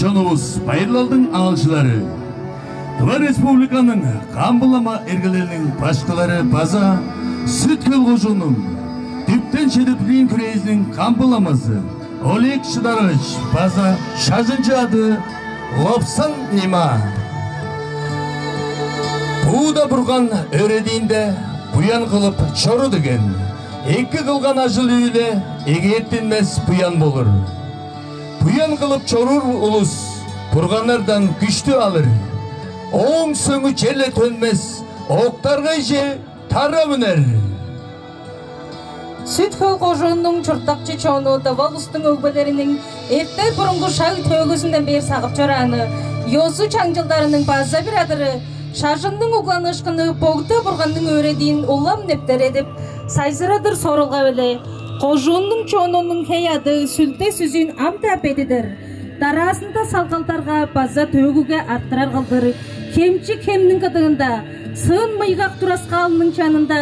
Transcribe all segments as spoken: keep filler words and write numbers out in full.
чонувус, байырлалдың аалчылары, Тыва Республиканың Камбы-лама эргелелиниң башкылары база Сүт-Хөл кожууннуң Дүптен Шедип-билиин хүрээзиниң Камбы-ламазы Олег Шыдарович база шажынчы ады Лопсан Нима. Будда-Бурган өөредиинде буян кылып чору деген, эки кылган ажыл-үүле эгээртинмес буян болур. Буян кылып чоруур улус бурганнардан күштү алыр. Ооң сөңү черле төнмес, октаргайже тарап үнер. Сүт-Хөл кожууннуң чурттакчы чону, тыва улустуң өгбелериниң эртер бурунгу шаг төөгүзүнден бээр сагып чорааны, ёзу-чаңчылдарының база бир адыры, шажынның угланыышкыны Богда-Бурганның өөредиин улам нептередип, сайзырадыр сорулга-биле, кожууннуң чонунуң хей-аъды сүлде-сүзүүн ам-даа бедидер, дараазында салгалдарга база төөгүге арттырар кылдыр, Хемчик хемниң кыдыында, Сыын-Мыйгак тураскаалының чанында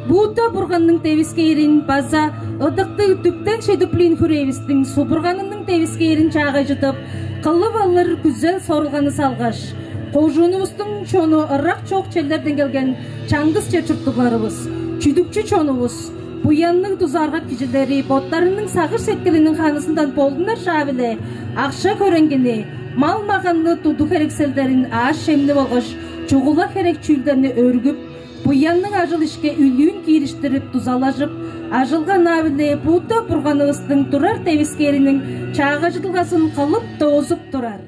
Будда-Бурганның девискээрин база ыдыктыг Дүптен Шедип-билиин хүрээвистиң субурганының девискээрин чаагайжыдып, кылып алыр күзел сорулганы салгаш, кожуунувустуң чону ырак-чоок черлерден келген чаңгыс чер-чурттугларывыс, чүдүкчү чонувус, буянныг дузааргак кижилери боттарының сагыш-сеткилиниң ханызындан болдунар шаа-биле акша-хөреңгини, мал-маганны, тудуг херекселдерин, аъш-чемни болгаш чугула херек чүүлдерни өргүп, буянныг ажыл-ишке үлүүн киириштирип, дузалажып, ажылганаа-биле Будда-Бурганывыстың турар девискээриниң чаагайжыдылгазын кылып доозуп турар.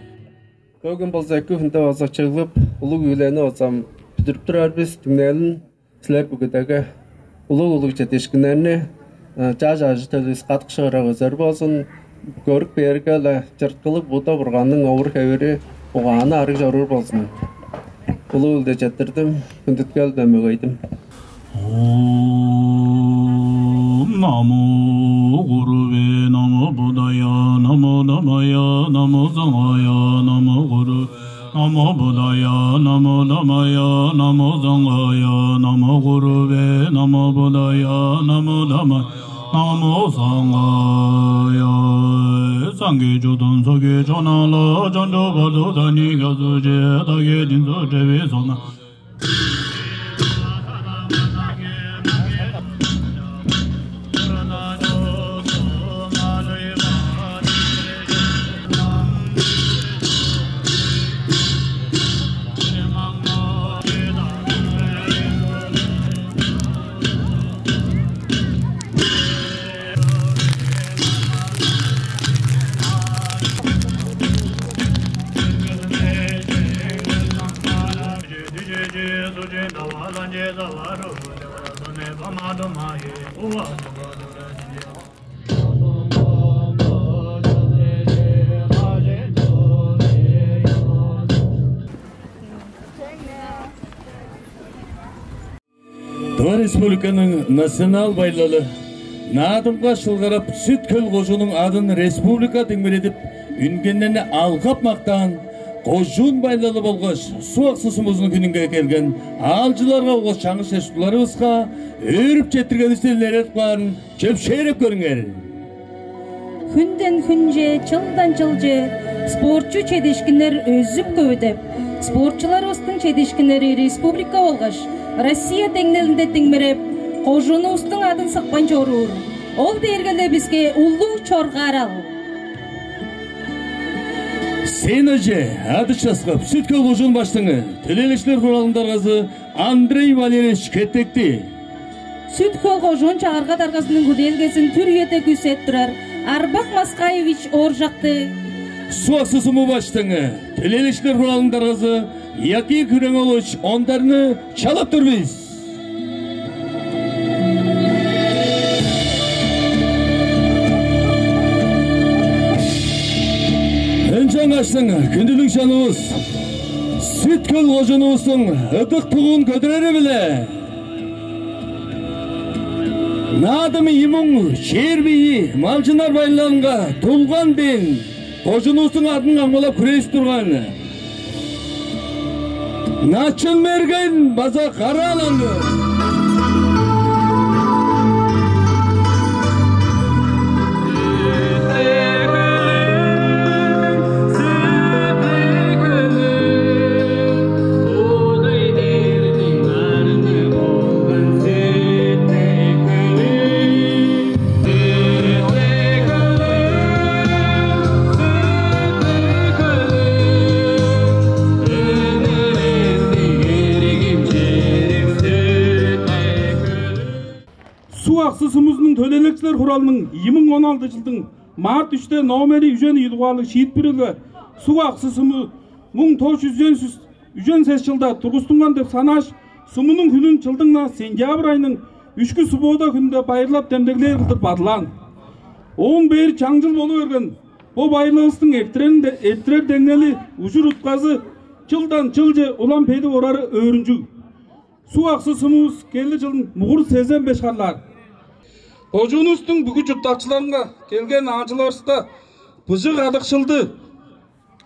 Бөгүн болза эки хүнде база чыглып, улуг үүлени база бүдүрүп турар бис. Түңнелин силер бүгүдеге улуг-улуг чедиишкиннерни, э, чаш ажы-төлүвүс кадык шыырак өзер болзун. Көрүп бээрге-ле, чырыткылыг Будда-Бурганның овур-хевири, угааны арыг чоруур болзун. Улуг үүлде четтирдим, хүндүткел-биле мөгейдим. Ом намо гуруве, намо Буддая, намо Дhamмая, намо Sanghaya, намо гуру, намо Буддая, намо Дhamмая, намо Sanghaya, намо гуруве, намо Буддая, намо Дhamma, намо Sanghaya. Сангхи чудун согги чонала, чончу базу дани газу че, даге динзу чеви сона. Тыва Республиканың национал байырлалы Наадымга шылгарап, Сүт-Хөл кожууннуң адын республика диңмиредип, үнгеннерни алгап-мактаан кожуун байырлалы болгаш Суг-Аксы сумузунуң хүнүнге келген аалчыларга болгаш чаңгыс чер-чурттугларывыска өөрүп четтиргенивисти илередип каарын чөпшээреп көрүңер. Хүнден хүнче, чылдан чылче спортчу чедиишкиннер өзүп-көвүдеп, спортчуларывыстың чедиишкиннери республика болгаш Россия деңнелинде диңмиреп, кожуунувустуң адын сыпкан чоруур. Ол дээрге-ле биске улуг чоргаарал. Сценаже адыш часкап, Сүт-Хөл кожуун баштыңы, төлээлекчилер хуралының даргазы Андрей Валерьевич Хеттекти. Сүт-Хөл кожуун чагырга даргазының хүлээлгезин түр үеде күүседип турар Арбак Маскаевич Ооржакты. Суг-Аксы суму баштыңы, төлээлекчилер хуралының даргазы Який Күрең-оолович Ондарны чалап тур бис. Ынчангаштың, хүндүлүг чонувус, Сүт-Хөл кожуунувустуң ыдык тугун көдүрери-биле Наадым ийи муң чээрби ийи малчыннар байырлалынга тулган дээн кожуунувустуң адын камгалап хүрежип турган Начын-Мерген база Кара-Аланды. Суг-Аксы сумузунуң төлээлекчилер хуралының ийи муң он алды чылдың март үште номери үжен ийи дугаарлыг шиитпири-биле Суг-Аксы суму муң тос чүс үжен сес, үжен сес чылда тургустунган деп санааш, сумунуң хүнүн чылдың-на сентябрь айның үшкү суббота хүнүнде байырлап демдеглээр кылдыр бадылаан. Оон бээр чаңчыл болу берген бо байырлалывыстың эрттирерин де, эрттирер деңнели, ужур-утказы чылдан чылче улам бедип орары өөрүнчүг. Суг-Аксы сумувус келир чылын мугур сезен беш харлаар. Кожуунувустуң бүгү чурттакчыларынга, келген аалчыларывыска быжыг кадыкшылды,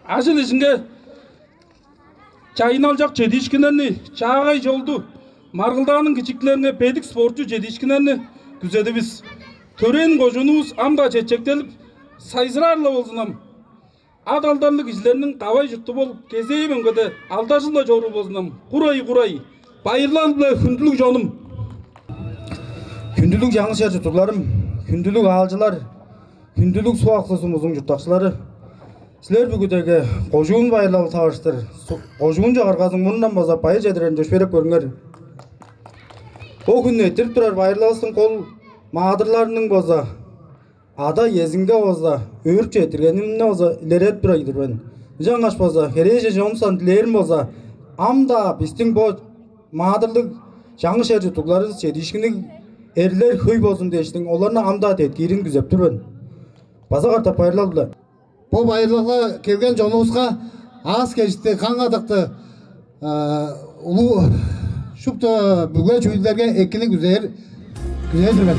ажыл-ижинге чайынналчак чедиишкиннерни, чаагай чолду, маргылдааның кичиктилеринге бедик спортчу чедиишкиннерни күзедивис. Төрээн кожуунувус ам-даа четчектелип, сайзыраар-ла болзун ам. Ат алдарлыг кижилерниң давай чурту болуп, кезээ мөңгеде алдаржыл-ла чоруур болзун ам. Курай-курай, байырлал-биле, хүндүлүг чонум! Хүндүлүг чаңгыс чер чурттугларым, хүндүлүг аалчылар, хүндүлүг Суг-Аксы сумузунуң чурттакчылары! Силер бүгүдеге кожуун байырлалы таварыштыр, су-, кожуун чагыргазының мурнундан база байыр чедирерин чөпшээреп көрүңер. Бо хүн эрттирип турар байырлалывыстың кол маадырларының база ада-иезинге база өөрүп четтиргенимни база илередип турар-дыр мен. Ынчангаш база херээжен чонувустан дилээрим база, ам-даа бистиң бо маадырлыг чаңгыс чер чурттугларывыс чедиишкинниг эрлер хөй болзун дээштиң, оларны ам-даа деткиирин күзеп тур мен. База катап байырлал-биле. Бо байырлалга келген чонувуска аас-кежикти, каң-кадыкты, а, улуу, шупту бүгү чүүлдерге экини күзээр, күзээр-дир мен.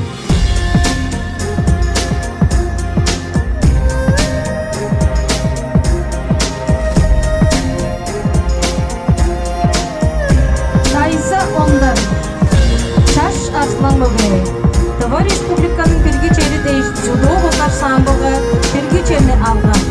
Дайза Ондар, Чаш Арслан мөге, Тыва Республиканың бирги чери дээш дзюдо болгаш самбога бирги черни алган.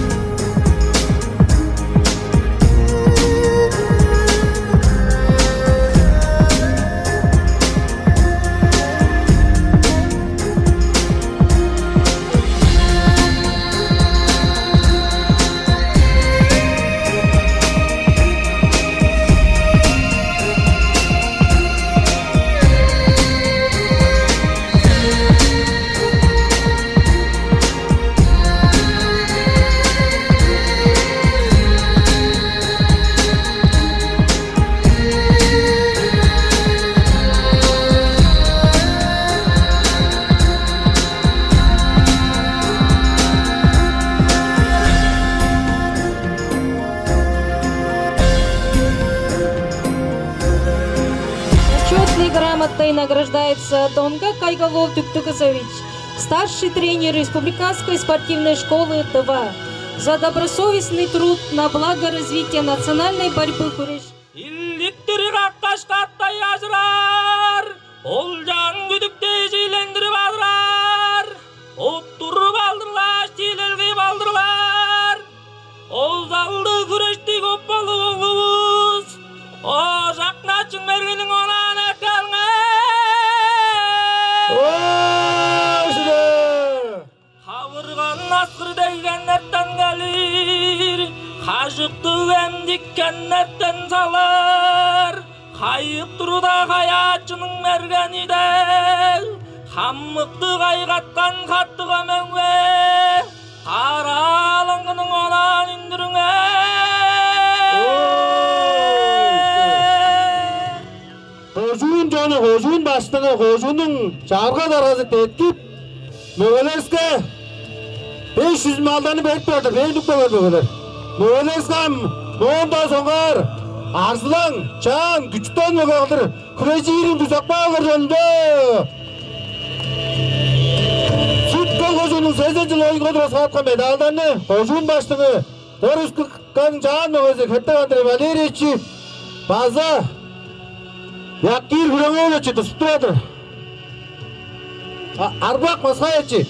Почётной грамотой награждается Донга Кайгал-оол Түктүгүзович, старший тренер Республиканской спортивной школы Тыва, за добросовестный труд на благо развития национальной борьбы хүреш. Илдиктири каккаш катай ажырар, олчаан күдүк дээш илендирип адырар, оттуруп алдырлааш, тиилелгип алдырлар. Озалдыг хүрештиг оппалыг оглувус, Ожак Начын Мергениң онаан эккелиңер. Оо, шүле! Хавырган аскыр дегеннертен келир, хажыктыг эмдик кеннертен салыр. Хайык турда Хаяачының мергени дег, хамыкты кайгаткан хаттыга мөңге, караалаңгының онаан үндүрүңер. Кожуун чону, кожуун баштыңы, кожууннуң чагырга даргазы деткип, мөгелеривиске беш чүс малданы берип берди, бээр үнүп келген мөгелер. Мөгелеривиске ам моон-даа соңгаар арзылаң, чаан, күчүтен мөге кылдыр хүрежиирин күзеп каалыңар, чонум-даа. Сүт-Хөл кожууннуң сезен чыл оюнга тураскааткан медальдарын кожуун баштыңы Доржу Каң чаан мөгези Хертек Андрей Валерьевич база Якир Хүреңелович тудуп турар-дыр. А, Арбак Москваевич,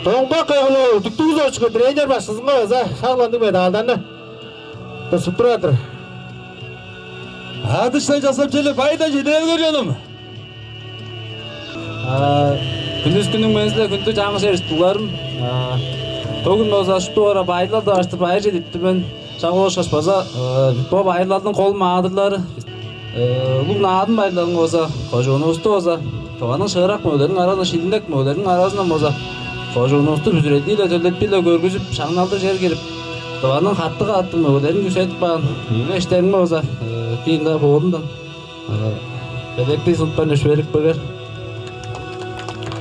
Доңгак Кайгал-оол Түктүгүзовичке, тренер башкызынга база шак ындыг медальдарын тудуп турар-дыр. Адыштан чалсап черле, байдан чеде бергер, чонум. А, хүндүс хүнүң менен-дир, хүндүлүг чаңгыс чер чурттугларым. А, бөгүн болза шупту ора байырлал таварыштыр байыр чедирип тур мен. Шак ышкаш база, э, бо байырлалдың кол маадырлары. Э, улуг Наадым байырлалынга болза, кожуунувусту болза, Тываның шыырак мөгелериниң аразында, шилиндек мөгелериниң аразындан болза, кожуунувусту бүзүрелдии-биле, төлептии-биле көргүзүп, шаңналдыг чер кирип, Тываның хаттыг-хаттыг мөгелерин күүседип каан ийи эштериңер болза, э, кийин-даа боодундан, э, белеткей сунупкан үш берип бөгер.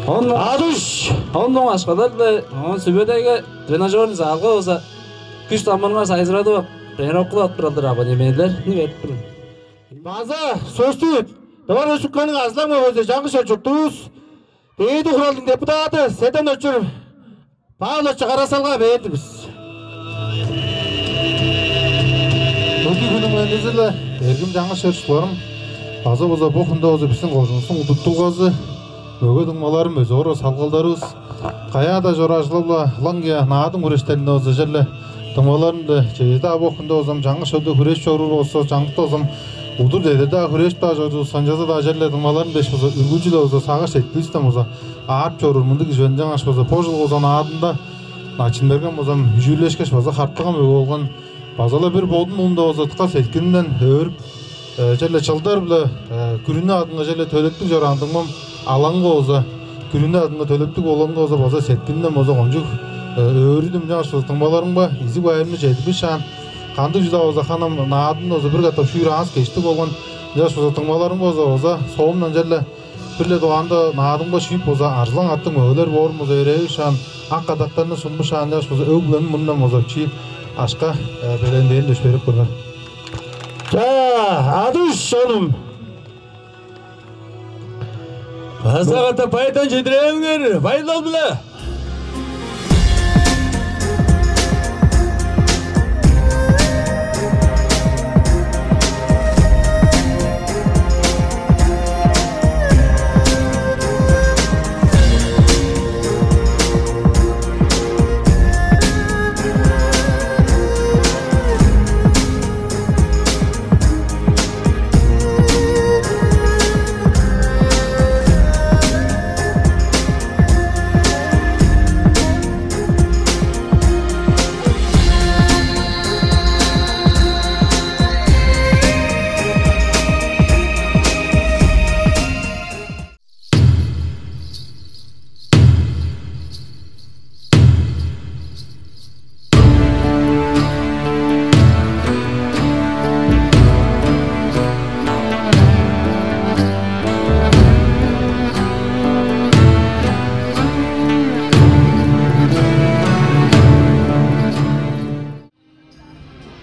Он Адыш! Он муң акшалар-биле, он Сүбедейге тренажерный залга болза, күш-самырыңар сайзырадып ап, тренировкалап туралдыр абонементилерни берип тур мен. База сөстү Тыва Республиканың Арзылаң мөгези, Чаңгыс-Шор чуртувус, Дээди Хуралдың депутаты Седен-Очур Павлович Кара-Салга бээр-дир бис. Бүгү хүнүң мендизи-биле, эргим Чаңгыс-Шор чурттугларым, база болза бо хүнде болза бистиң кожуунувустуң удуртулгазы, мөге дуңмаларым, өзүп орар салгалдарывыс, каяа-даа чорааш, ылап-ла ылаңгыя Наадым хүрештеринде болза, черле дуңмаларым-биле чеже-даа бо хүнде болза ам Чаңгыс-Шорда хүрежип чоруур болза, чамдыкта болза ам удур чеде-даа хүрежип-даа чоруур, ынчалза-даа черле дуңмаларым дээш болза, үргүлчү-ле болза сагыш-сеткиливистен болза аарып чоруур мындыг кижи мен. Ынчангаш болза бо чыл болза Наадымда Начын-Мерген болза ам үжүүрлешкеш, база хартыга мөге болган, база-ла бир бодум мурнумда болза дыка сеткилимден өөрүп, э, черле чылдар-биле, э, күрүне адынга черле төлептиг чораан дуңмам Аланга болза, күрүне адынга төлептиг болган болза, база сеткилимден болза кончуг, э, өөрүдүм. Ынчангаш болза дуңмаларымга изиг-байырымны чедирбишаан, кандыг чүве-даа болза, ханам Наадымны болза бир катап шүүр аас-кежиктиг болган. Ынчангаш болза дуңмаларым болза, болза соомдан черле бир-ле дугаарында Наадымга шүүп болза, арзылаң аттыг мөгелер боорун болза өрээшаан, ак кадактарны сунмушаан, ынчангаш болза өг-бүлем мурнундан болза бичии акша, э, белеткээримни дээш берип көрүңер. Чаа, Адыш, оглум. База катап байырдан чедирээвиңер, байырлал-биле!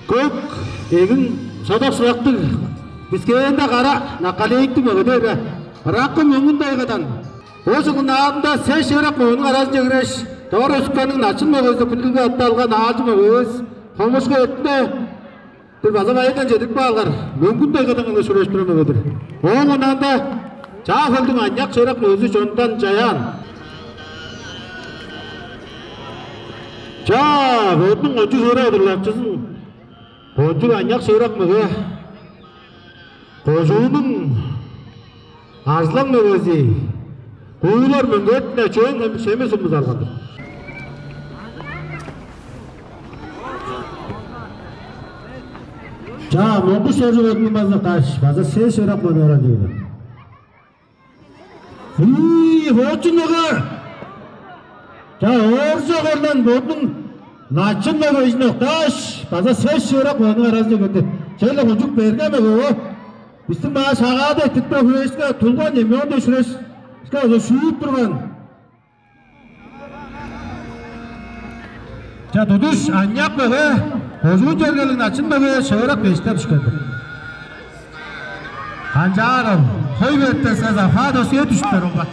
Көк, эгин, содак-сылактыг, бискээринде кара накалейктиг мөгедер, ыраккы Мөңгүн-Тайгадан бо чылгы Наадымда сес шыырак мөгениң аразынче киргеш, Тыва Республиканың Начын мөгези хүндүлүг адын алган аалчы мөгевис Хомушку Эртине-биле база байырдан чедирип каалыңар, Мөңгүн-Тайгадан кылдыр хүрежип турар мөгедир. Ооң онаанда Чаа-Хөлдүң аныяк шыырак мөгези Чондан Чаян. Чаа, бодунуң кончуг шыырак удурланыкчызын, кончуг аныяк шыырак мөге, кожууннуң арзылаң мөгези Куулар Мөңгүн-Эртине Чөөн-Хемчик шеми сумузу алган-дыр. Чаа, Монгуш Чоржу бодунуң база каш, база сес шыырак мөгени оран чыгды. Ий, хоочун мөге! Чаа, Ооржак Орлан бодунуң Начын мөгезин октааш, база сес шыырак мөгениң аразынче кирди. Черле кончуг берге мөге бо. Бистиң баа Шагаада эртип турар хүреживиске Тулган Немён дээш хүреш, биске база шүүп турган. Чаа, тудуш, аныяк мөге, кожуун чергелиг Начын мөге шыырак бештеп дүшкен-дир. Канчаар ол, хой бериптер, сес апаа досуя дүшүптер ол ба?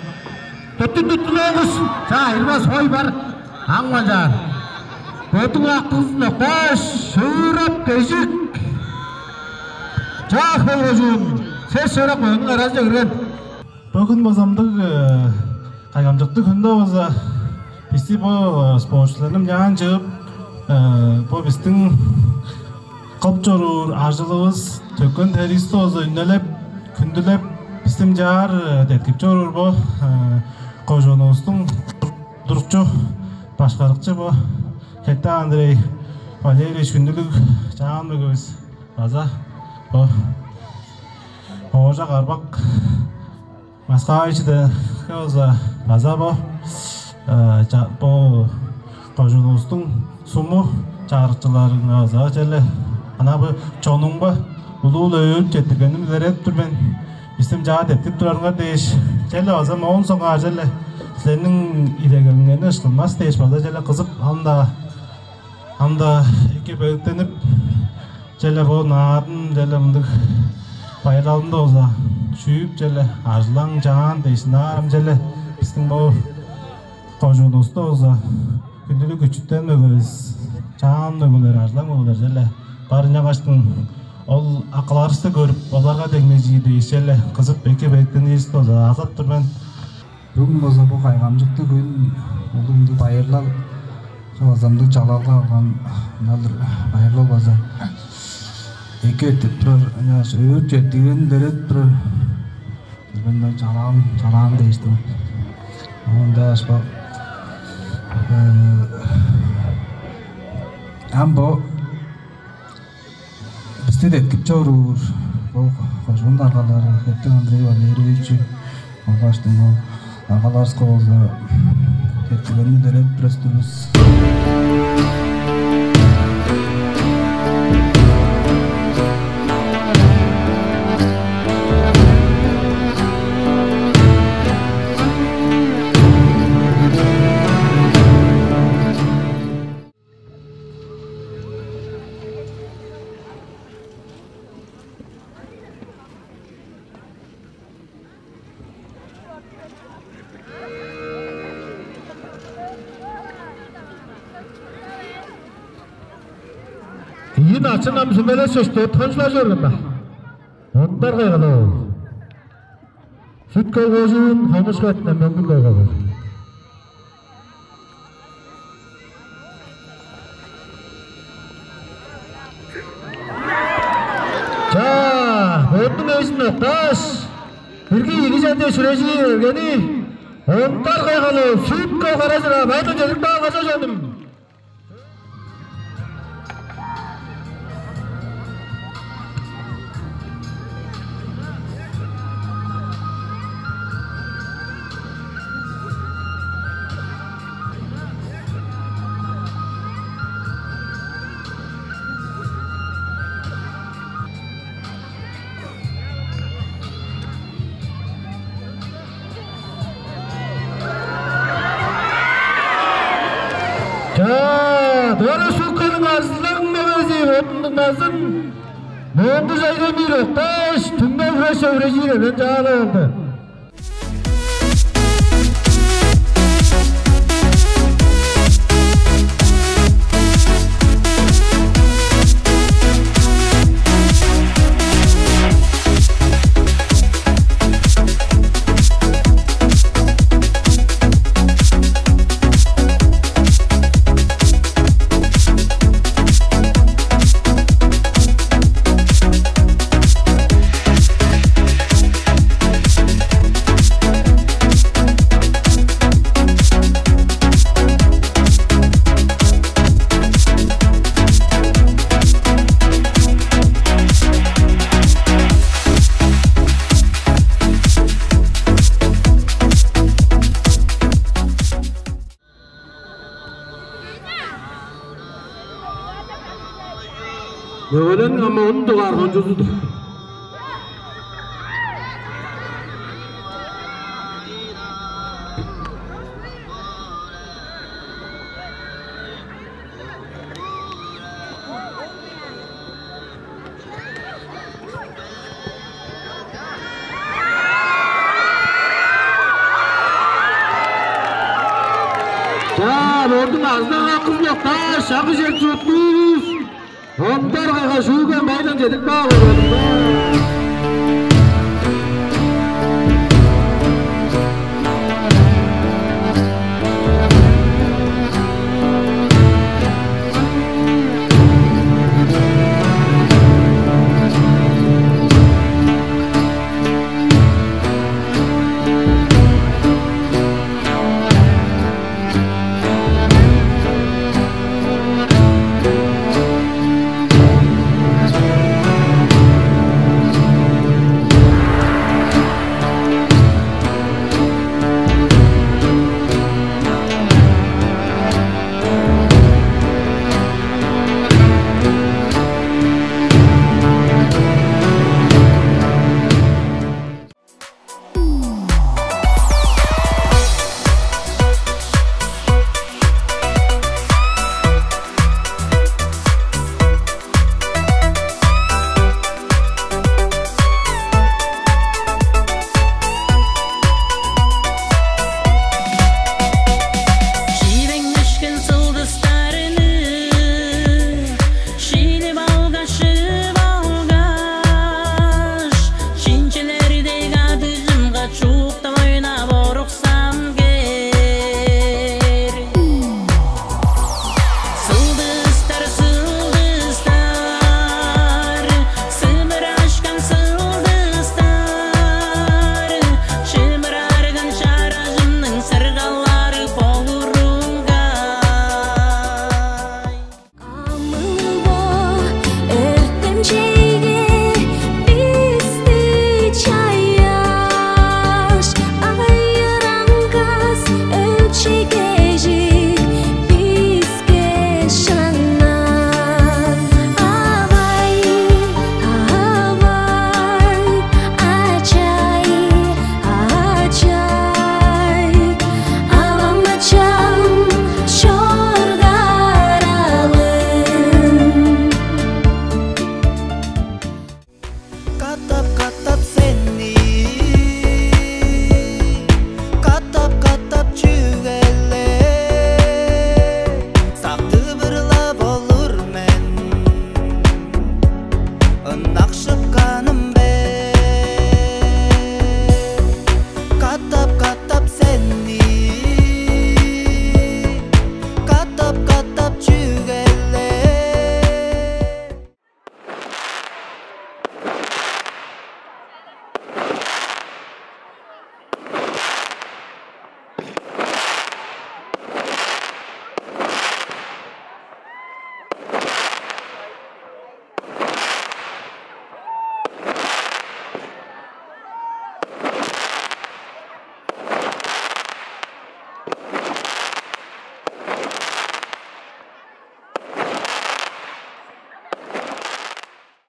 Тутту, тутту, Монгуш. Чаа, айырбас, хой бар. Ам канчаар. Бодуң актыгызын октааш, шыырак кежик. Чаа, хой кожуун, сес шыырак мөгениң аразынче кирген. Бөгүн база ындыг, э, кайгамчыктыг хүнде база бисти бо, э, спортчуларны мынчаан чыып, э, бо бистиң кылып чоруур ажылывыс, төккен теривисти база үнелеп, хүндүлеп, бисти мынчаар, э, деткип чоруур бо, э, кожуунувустуң удуртукчу, башкарыкчы бо Хетте Андрей Валерьевич хүндүлүг Чаан мөгевис база бо Оожа Карбак Маскаавичиге база база бо э, ча- бо кожуунувустуң суму чагырыкчыларынга база черле ана бо чонуңга улуу-ла өөрүп четтиргенин илередип тур мен. Бистиң чаа деткип турарыңар дээш, черле база моон соңгаар черле силерниң идегелиңерни ышкынмас дээш база черле кызып ам-даа ам-даа эки бөлүктенип, черле бо наадым черле мындыг байырлалында болза шүүп черле ажылаң чаан дээш ынаар ам черле бистиң бо кожуунувуста болза хүндүлүг күчүтен мөгевис чаан мөгелер ажылаң мөгелер черле бар ынчангаштың ол акыларысты көрүп оларга деңнежии дээш черле кызып эки бектенирист болза азап тур мен. Бүгүн болза бо кайгамчыктыг хүн улуг мындыг байырлал база мындыг чалалга алган ынчалдыр байырлал база эки эртип турар ынчаш өөрүп четтигенин илередип турар. Мен чалаан чалаан дээштим. Оон даш бо ам бо бисти деткип чоруур бо кожуун даргалары Хептиг Андрей Валерьевич болгаш дыңнал даргаларывыска болза деткилерни илередип турар-дыр бис. Ийи начын ам сүмелешчеш, дөрт хончулажы органда. Ондар кайгалы ол. Сүт-Хөл кожуун, Хомушку бетинден Мөңгүн кайгалы. Чаа, бодунуң эжин октааш, бирги ийиги чанче шүрежии бергени Ондар кайгалы, Сүт-Хөл кара чыраа, байдан чедип каан кажа чонум. Чаа, дөрү шууканың арзылаң мөгези бодунуң назын мөңгү чайган бир октааш, түңнел хүреш чөврежиир эвен чаалап алды. Мөгелерниң ам он дугаар хончузу-дур. Чаа, мурнуң азынага кызыл октааш, шагы чер чуруттуувус. Ондар кайга шүүген байдан чедип каар болган-даа.